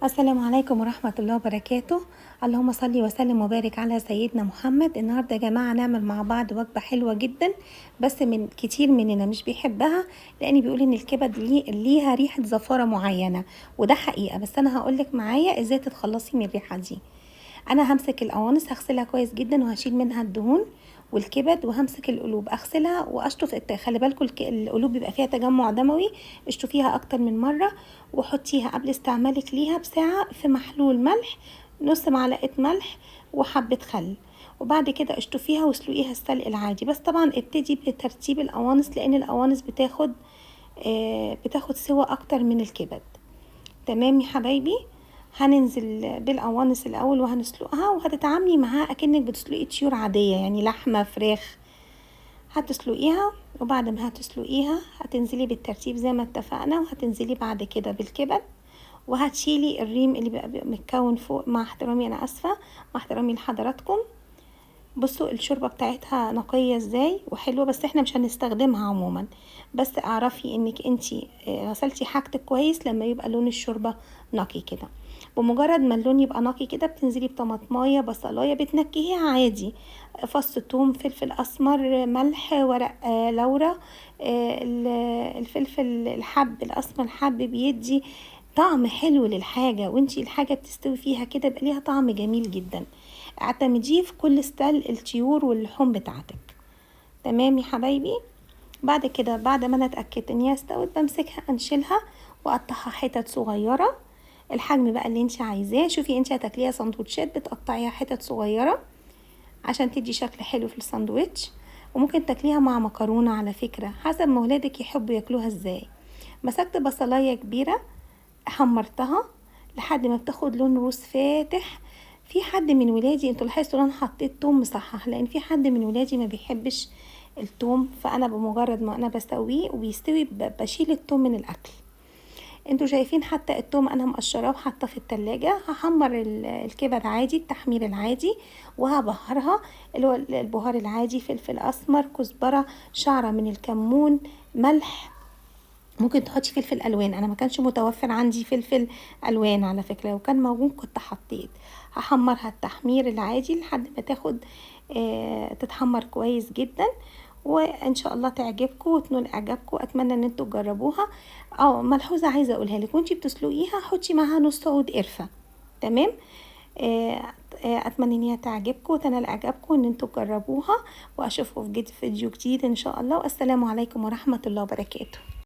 السلام عليكم ورحمة الله وبركاته. اللهم صل وسلم وبارك على سيدنا محمد. النهاردة يا جماعة نعمل مع بعض وجبة حلوة جدا، بس من كتير مننا مش بيحبها، لأن بيقول إن الكبد ليها ريحة زفارة معينة، وده حقيقة. بس أنا هقولك معايا إزاي تتخلصي من الريحة دي. أنا همسك القوانص هغسلها كويس جدا وهشيل منها الدهون والكبد، وهمسك القلوب اغسلها واشطف. خلي بالكم القلوب بيبقى فيها تجمع دموي، اشطفيها اكتر من مرة وحطيها قبل استعمالك ليها بساعة في محلول ملح، نص معلقه ملح وحبه خل، وبعد كده اشطفيها واسلقيها السلق العادي. بس طبعا ابتدي بترتيب القوانص، لان القوانص بتاخد سوى اكتر من الكبد. تمام يا حبايبي، هننزل بالقوانص الاول وهنسلقها، وهتتعاملي معاها اكنك بتسلقي طيور عادية، يعني لحمه فراخ. هتسلقيها، وبعد ما هتسلقيها هتنزلي بالترتيب زي ما اتفقنا، وهتنزلي بعد كده بالكبد، وهتشيلي الريم اللي بيبقى متكون فوق. مع احترامي، انا اسفه، مع احترامي لحضراتكم. بصوا الشوربة بتاعتها نقية ازاي وحلوه، بس احنا مش هنستخدمها عموما. بس اعرفي انك انتي غسلتي حاجتك كويس لما يبقى لون الشوربة نقي كده. بمجرد ما اللون يبقى نقي كده بتنزلي بطماطمايه بصلايه، بتنكهيها عادي، فص ثوم، فلفل اسمر، ملح، ورق لورا، الفلفل الحب الاسمر الحب بيدي طعم حلو للحاجة، وانتي الحاجة بتستوي فيها كده بقى ليها طعم جميل جدا. اعتمديه في كل style الطيور واللحوم بتاعتك. تمام يا حبايبي. بعد كده بعد ما انا اتاكدت ان هي استوت بمسكها انشلها واقطعها حتت صغيرة، الحجم بقى اللي انت عايزاه. شوفي انت هتاكليها سندوتشات، بتقطعيها حتت صغيرة عشان تدي شكل حلو في الساندوتش، وممكن تاكليها مع مكرونه على فكرة، حسب ما ولادك يحبوا ياكلوها ازاي. مسكت بصلايه كبيرة حمرتها لحد ما بتاخد لون روز فاتح. في حد من ولادي، انتوا لاحظتوا ان انا حطيت توم مصحح، لان في حد من ولادي ما بيحبش التوم، فانا بمجرد ما انا بسويه وبيستوي بشيل التوم من الاكل. انتوا شايفين حتى التوم انا مقشراه وحاطاه في التلاجة. هحمر الكبد عادي التحمير العادي، وهبهرها اللي هو البهار العادي، فلفل اسمر، كزبره، شعره من الكمون، ملح. ممكن تحطي فلفل الوان، انا ما كانش متوفر عندي فلفل الوان على فكرة، لو كان موجود كنت حطيت. هحمرها التحمير العادي لحد ما تاخد تتحمر كويس جدا، وان شاء الله تعجبكم وتنول اعجابكم. اتمنى ان انتوا تجربوها. ملحوظة عايزه اقولها لك، وانتي بتسلقيها حطي معاها نص عود قرفه. تمام. اتمنى ان هي تعجبكم وتنال اعجابكم، ان انتوا تجربوها، واشوفكم في فيديو جديد ان شاء الله. والسلام عليكم ورحمة الله وبركاته.